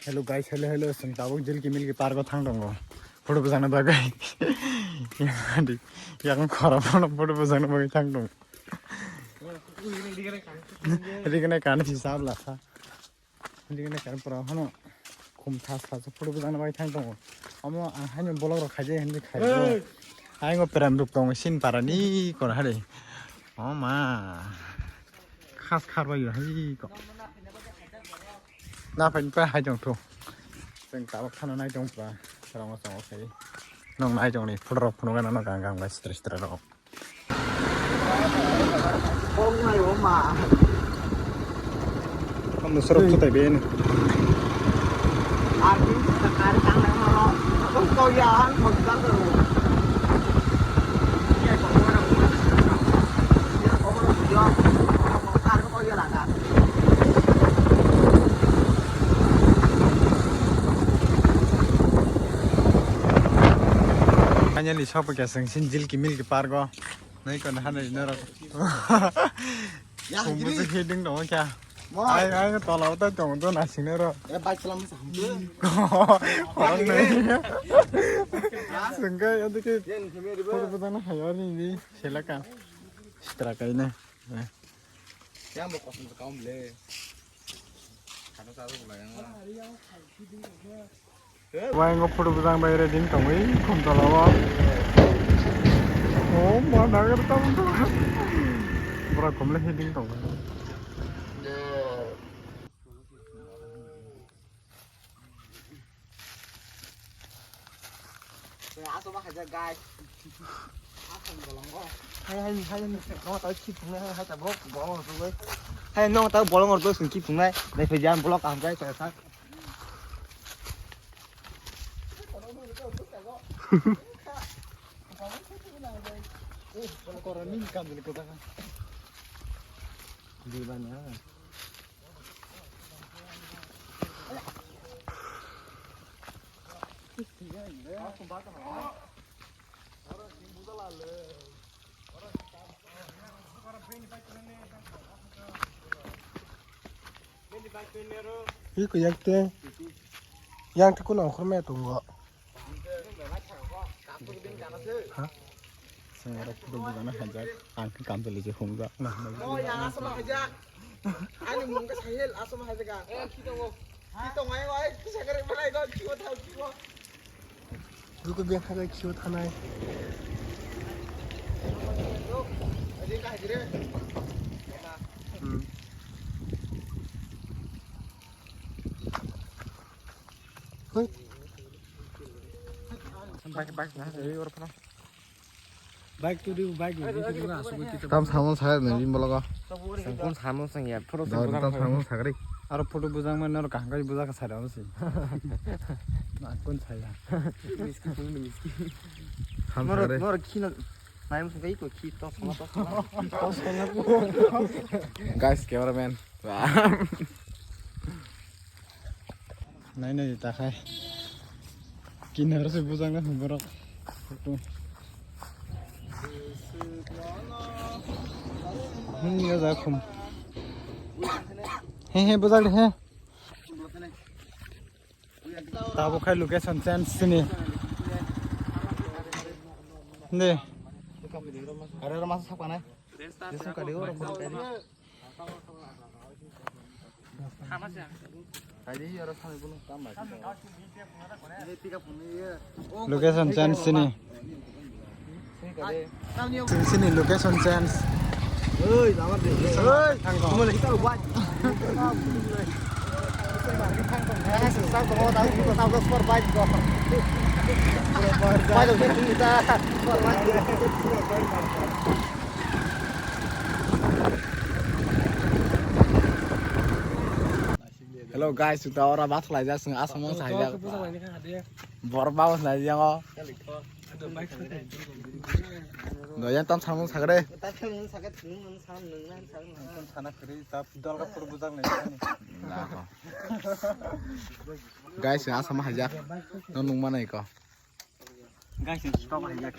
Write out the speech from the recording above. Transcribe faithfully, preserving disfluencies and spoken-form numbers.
Hello guys, hello, hello. Chwng tabuk Jilki Milki Park o thang tongo. Photo bwjakna bagwi. Yang khorok phano photo bwjakna bagwi thang tongo. Rigna kani si sab lakha. Rigna kani pura hano khum thas thas photo bwjakna bagwi thang tongo. Omo ang haino vlog rok khaijai hinwi khaijai. Aingo peram ruk tongo sin parani kor hare. O ma. Khas kharbai hai ko. Na phai pa hai tong thu. Chwng tabuk thana nai tong pa. Rong chong khai. Nong nai tong ni photo rok phunuk nano gang gang bai sitra sitra rok. Kamu serok tu tai ben. Finally, sopo kya sengsin Jilki Milki Park o. Nai kon hana ina ro. Ya, Kumbu gini. Se heading dong kya? Mo. Ai, ai, tola uta dong do na sine ro. Eh, bike salam sa. Orang nai. Sengkai adu ke. Yen, kami riba. Photo photo na hayo ni di. Selaka. Sitra kai na. Eh. Yang bo kosong kaum le. Kano sa ro la yang. Wai ngo photo bwjang bai ready tongwi khum tola o. Oh, ma nagar tam. Pura khum le heading tong. Asoma haja guys. Asam bolongo. Hai, hai, hai, no ta ki phungnai, hai, hai, ta blok, bolong ro, hai. Hai, no ta bolong ro, sing ki phungnai. Dai phai jam blok am jai, sa, sa. Iko yak te. Yang te kuno khurme tungo. Ha? Sengara photo bujana hajak. Ang kam tuli je humjak. Nah, nah. Oh, yang asal hajak. Ani mung ka sahil asal hajak. Eh, kita wo. Kita ngai wai, kita kare malai do, kita tahu kita. Duku biya khaga khiyo thanai. Hmm. Hoi. Bike, bike na, eh, oro phano. Bike to do, bike to do, na, so kita. Tam samung saya nih, bimbo logo. Sengkon samung sengya, photo. Dawai, sengkon tam samung. Samung sagri. Aro photo bujang mane aro kaham kai bujak ka sari aro si. Na kon saya. Miski pung miski. Ham sagri. Nor khina. Naim sengkai ko khi to sama to sama. To sama. Guys, cameraman. Nai nai ta khai. Kinar se bujang na borok. Photo. Hmm, ya ja khum. He, he, bujak de, he. Tabo khai location change sini. De. Are ro masa sakana. Jesu kali oro khum kali. Location change sini. Sini location change. Hello guys, uta ora bat khlai jak, chwng aswk mung sai jak. Bor ba khlai jak o. Do yang tam samung sagre. Sana khri ta dol ka pur bujak nai. Guys, aswk ma hajak. No nung manai ko. Guys, stop hai jak.